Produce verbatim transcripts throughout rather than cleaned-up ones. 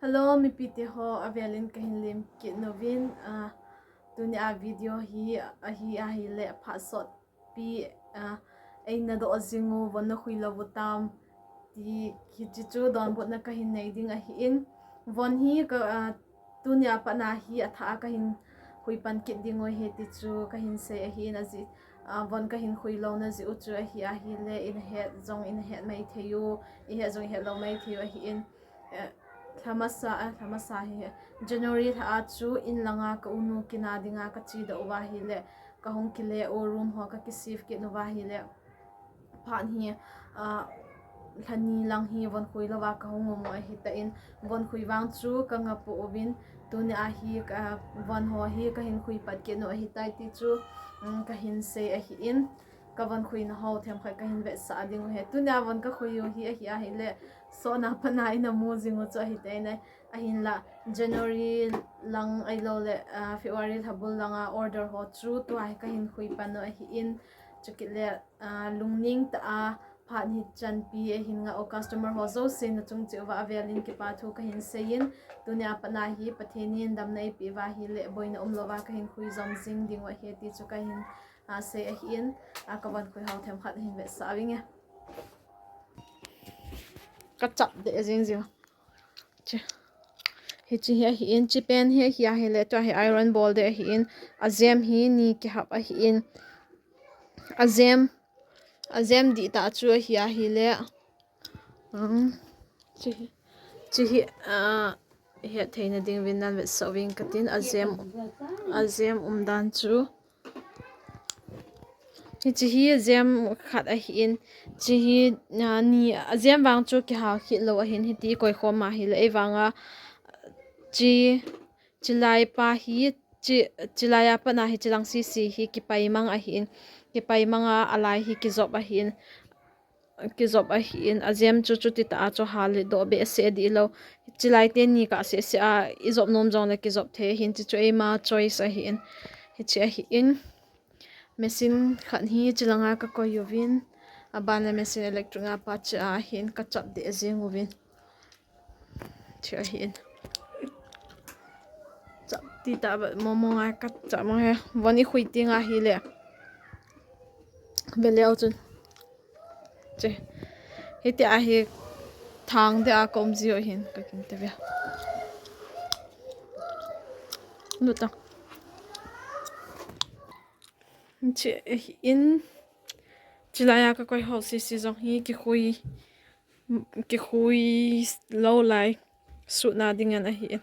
Hello, mipite ho, avelin kahin lemkit nouvin, ah, tunia video hi, ahi, ahile, phat sotpi, ah, eina doh jing u, von nakhui lou u tam, ti, hiche chu donbutna kahin nei ding ahin. Von hi ka, ah, tunia patna hi athah a kahin khui pan kit ding u ahi ti chu kahin sei ahin, ajeh, ah, von kahin khui louna jeh u chu ahi, ahile, ina het jong ina het mai thei u, ihet jong ihet lou mai thei u ahin. Eh, lha masa, eh, lha masa hi, January lha a chu in langa ka unu kina dinga kache doh uva ahile, kahung kile u, room ho ka ki shift kit uva ahile, phat hi, ah, lha ni lang hi von khui louva kahung um u ahitan, von khui vang chu kangah pouvin, tunia hi ka, von ho hi kahin khui pat kit u ahitai ti chu, um, kahin sei ahin. Ka von khuina ho themkhat kahin vetsah ding u ahi. Tunia von kakhui u hi ahi, ahile, sotna patna ina mu jing u chu ahitan, ahinla, January lang ahilouleh, ah, February lhabul langa order ho chu tua hi kahin khui pan u ahin, chukit le, ah, lungning tah a phat hi chanpi eihin ngah u customer ho jouse nachung cheh uva avelin kipa thu kahin seiyin, tunia patna hi Pathen in damna eipeh uva ahile, boina umlouva kahin khui jom jing ding u ahi ti chu kahin, ah, sei ahin, ah, ka von khui ho themkhat hin vetsah vinge. Kachap deh jing jing. Hiche, hiche hi ahin, hiche pen hi ahi ahile, tua hi iron bol ding ahin, ajem hi ni kihap ahin, ajem, ajem dihtah chu ahi ahile, um, hiche hi, hiche hi, ah, het theina dinguvin nan vetsah uving katin, ajem, ajem umdan chu. Hiche hi ajem khat ahin, hiche hi, ah, ni, ajem vang chu kihal khel lou ahin, hiti koi khom ahile, eivanga, hiche, hiche lai pa hi, hiche, hiche lai a patna hiche lang sese hi kipaimang ahin, kipaimang a, alai hi kijop ahin. Kijop ahin, ajem chu chuti tah a chu hal le doh behseh dih lou. Hiche lai teni kah seh seh a, ijop nom jongle kijop thei ahin, hiche chu eima choice ahin. Hiche ahin. Machine khat hi hiche langa kakoi uvin. Aban le machine electric a pat chu ahin, kachap deh jing uvin. Hiche ahin. Chap ti tah a, mong mong a kachap mong e. Von ikhui teng ahile. Ve leu chun. Hiche. Hitia hi thang deh a ka um jiu ahin, ka ging te ve. Lut a. Hiche ahin, hiche lai a kakoi ho sese jong hi kikhui, kikhui lou lai. Sutna ding ngen ahin.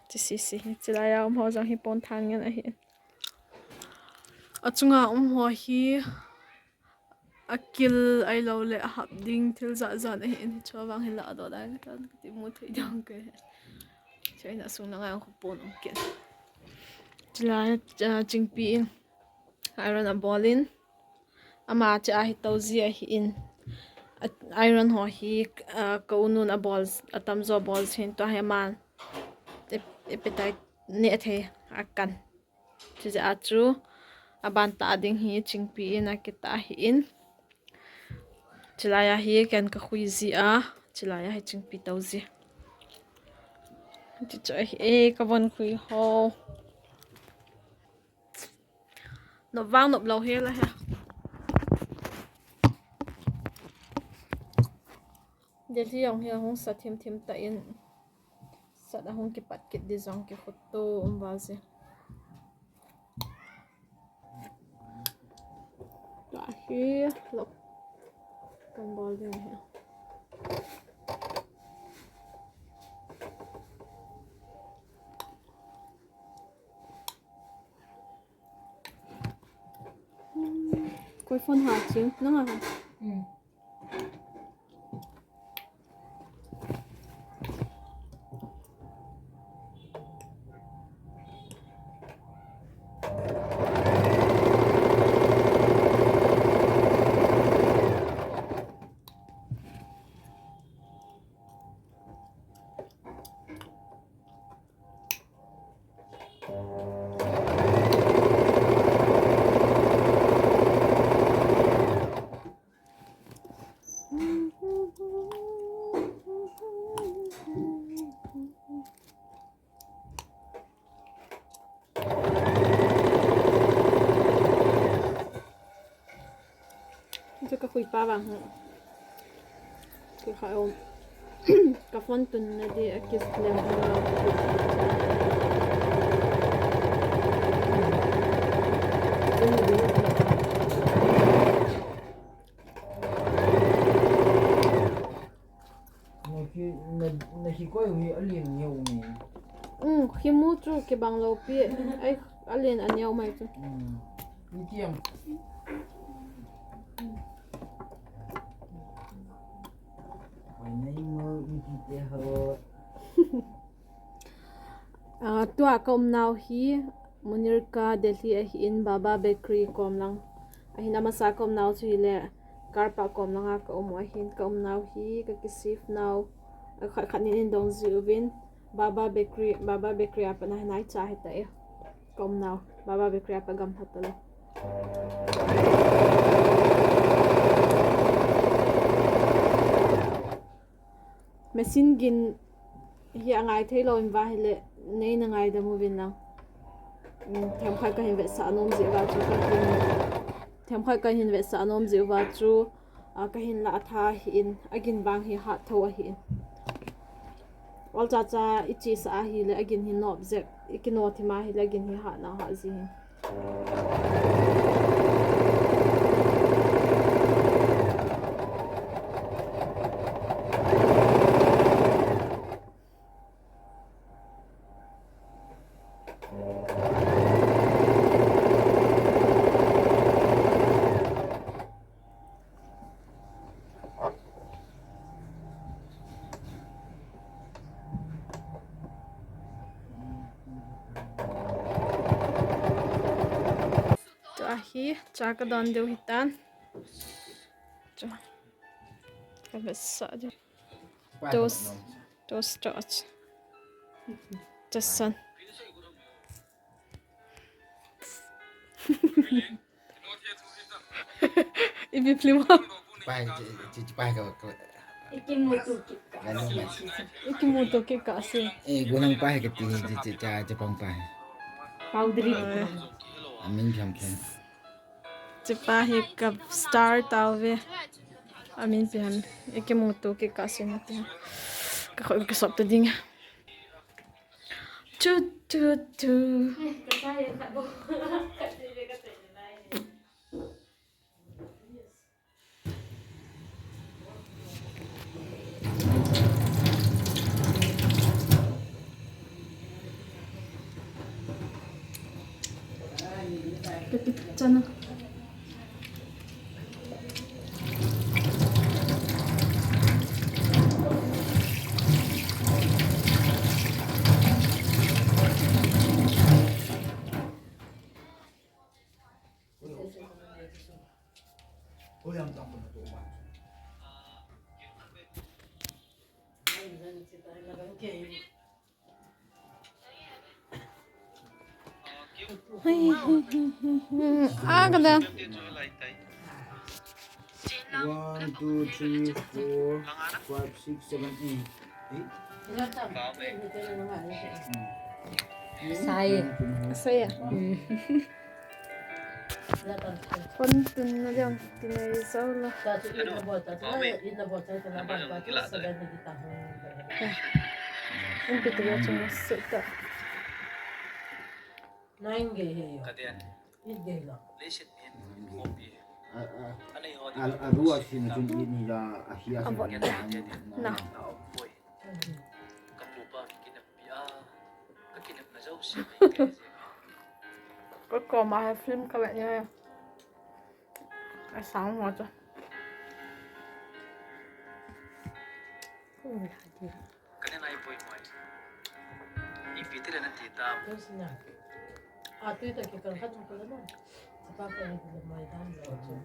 Hiche sese hi, hiche lai a um ho jong hi pon than ngen ahin. Achunga um ho hi, akil ahilouleh ahap ding thil jat jat ahin, hiche vang hi ladoh ding tan kati mu thei ding kahi. Hiche a sung langa jong khopon um kit. Hiche lai, ah, Chingpi in iron abol in, ama hiche a hi tou ji ahin, a, iron ho hi, ah, ka u nun abol, atamjo abol jin, tua hi aman, e, e petai ne thei akan. Hiche jeh a chu, aban tah ding hi Chingpi in akitah ahin. Hiche lai a hi ken kakhui ji a, hiche lai a hi Chingpi tou ji. Hiche chu ahi e, ka von khui ho. Nop vang nop lou hi la he. Delhi jong hi ahung sa thim thim tah in, sat ahung kipat kit di jong kikhutu um val ji. Tua hi lok kan bol ding ahi. Koi phone ha ching nang a. Ui, pa vang. Ki kha om. Ka phone tun na di a kiss lem. Na khi, na, na khi koi hui a lian neo ni. Um, khi mu chu kibang lo pi. Ai, a lian a neo mai chu. Um. Ni tiang. Koi na i mu ni ti te ho. Ah, tua ka umnau hi Munirka Delhi ahin, Baba Bakery kom lang. Ahin amasa ka umnau chu hile car park kom langa ka um u ahin, ka umnau hi ka kisave nau. A khat khat nin in dong ji uvin, Baba Bakery, Baba Bakery a pat na hi nai cha hita e. Ka umnau, Baba Bakery a pat gam lha ta lo. Machine gin hi a ngai thei lo in va hile, nei na ngaidam uvin lang. Um, themkhat ka hin vetsah nom jeh uva chu ka hin, themkhat ka hin vetsah nom jeh uva chu, a, ka hin la a tha ahin, a gin vang hi hat tho ahin. Ol cha cha i chesa ahile a gin hi nop jep, i kino thim ahile a gin hi hat na hat ji hin. Tua hi cha ka don diu hitan. Cha. Ka vetsah diu. Toast, toast, toast. Cha san. Ipi film ho? Pai, ci, ci, ci pai ka, ka. Ikimutu ki ka. Nanu mas. Ikimutu ki ka si. Eh, gunang pai ka ti, ci, ci, ca, ci pang pai. Powdery. Amin jam ken. Ci pa hi ka star tauve. Amin pi ham. Ikimutu ki ka si na ti. Ka khoi ka sop ta ding. Tu, tu, tu. Ka ti chana. Ah, kada. One, two, three, four, five, six, seven, eight. Eight? Sai. Sai ya? Hmm. Phone tun na jong kinai sao la. Umpi tu ya chung sita. Nine gei he yo. Eight gei lo. A, a, a, a rua sin chun eight ni la, a hia sin. Na. Ka koma he film ka ve ni he. A sang ho chu. Kani nai poi moi. Ipi tile nati tam. Atu ita ki kan khat ko le no. Sapa ko ni le mai dam lo chu.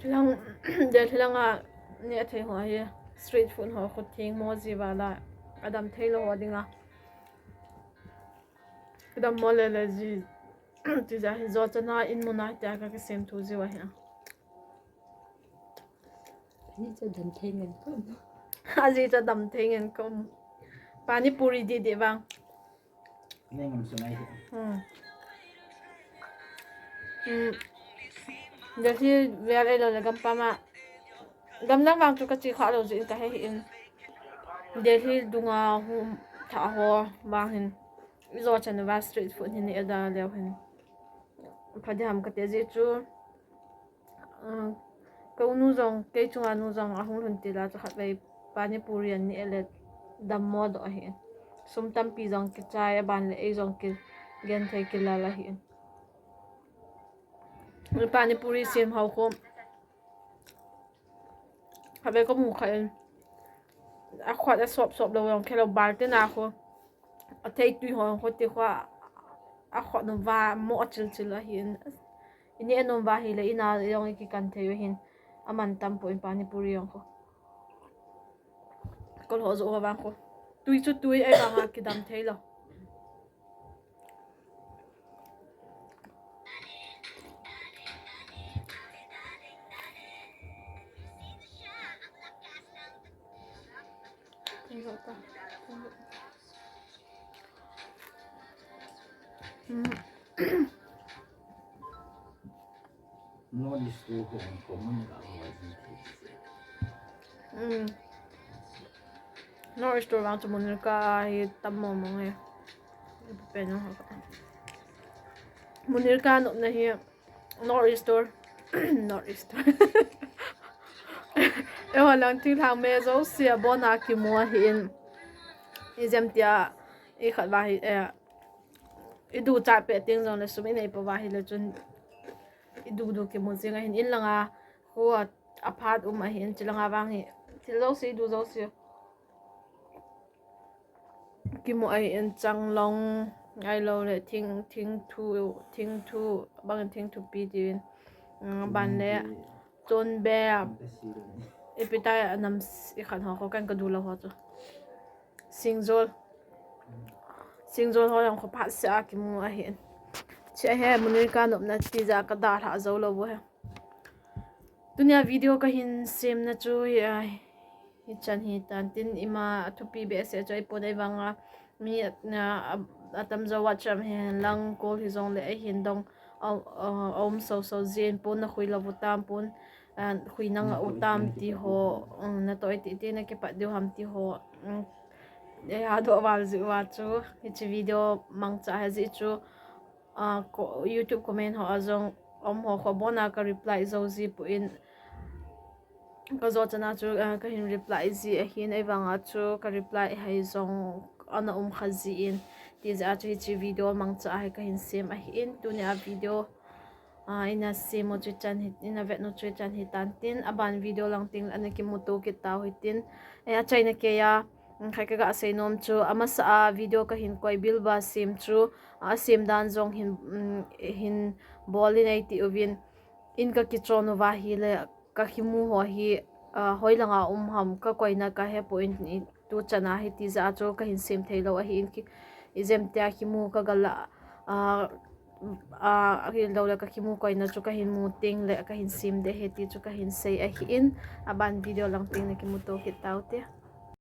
Chulang, Delhi langa neh thei ho hi street food ho khut theng mo ji vala, adam thei lo ho dinga. Adam mo le le ji. Tija hi jo chana in muna tia ka kisem thu jiu ahi. Ni cha dam thei ngen ko. Aji cha dam thei ngen ko. Pani puri di di vang. Nengam sunai hi. Hmm. Hmm. Delhi vel ei lo le gampam a. Gamdang vang chu ka chi kha lo jin ka he hi in. Delhi dunga hum tha ho vang hin. Ijo chan va street food hin i da leo hin. Phadiham ka te ji chu. Ka unu jong, kei chunga nu jong ahung lhun tila chu khatvei pani puri an ni ele dammo doh ahi. Sum tampi jong kichai aban le ei jong kigenthei kilal ahi. Pani puri sem hau khom. Khatvei ka mu kha in. Akhot asop sop lo jong khelo bar te na kho. Athei tui ho kho ti kho. Akhot nu va mo chil chil ahi. Ini enom va hi le ina jong i kikan thei u hin. Aman tam po in pani puri jong kho. Kol ho jo ho vang kho. Tui chu tui ei vang a kidam thei lo. North East ho hung ko mun ka ho ji thei. North East vang chu Monica hi tam mo mo nge. Pen no ha. Monica nopna hi North East. North East. Eiho lang thilhang me jouse abona kimu ahi in. Ijemtia i khat va hi eh. I ducha pe teng jong le sum i nei po va hi le chun i du du kimu jing ahin in langa khu a, aphat um ahin chi langa vang hi thil jouse i du jouse kimu ahin changlong ai lo le thing thing thu thing thu bang thing thupi tin ban le chonbe ipi tai anam i khat ho kho kan ka du lo ho chu. Singjol. Singjol ho jong kho phat se a kimu ahin. Chi ahi Monica nopna tija ka dalha jou lou u ahi. Tunia video ka hin semna chu hi a, hichan hi tan tin ima athupi behseh chu ahipon ahivanga mi a, a, atamjo WhatsApp hi lang call hijong le ahin dong a, a, aum soso jin pon na khui lou u tam pon. Khui nanga u tam ti ho, na toi ti ti na kipat diu ham ti ho. Ei ha doh val ji uva chu, hiche video mangcha ahi ji chu, YouTube comment ho a jong um ho kho bona ka reply jou ji pon. Ka jo chana chu ka hin reply ji ahin, ahivanga chu ka reply hei jong ana um kha jin. Tija chu hiche video mangcha ahi ka hin sem ahin, tunia video A, ina sem u chu chan hi, ina vet u chu chan hi tan tin, aban video lang teng le ana kimuto kit tau hitin. E, achaina keiya, mm, khai kaga sei nom chu, amasa a video ka hin koi bilba sem chu, a, asem dan jong hin, mm, hin bol in eiti uvin, in ka kichon uva hile, ka kimu ho hi, a, hoilanga um ham, ka koina ka hepon, i, tuchan a hiti jeh a chu ka hin sem thei lou ahin ki, ijemtia kimu ka gal a, a, a, ahilou le ka kimu koina chu ka hin mu teng le ka hin sem ding ahi ti chu ka hin sei ahin, aban video lang teng le kimuto kit tau te.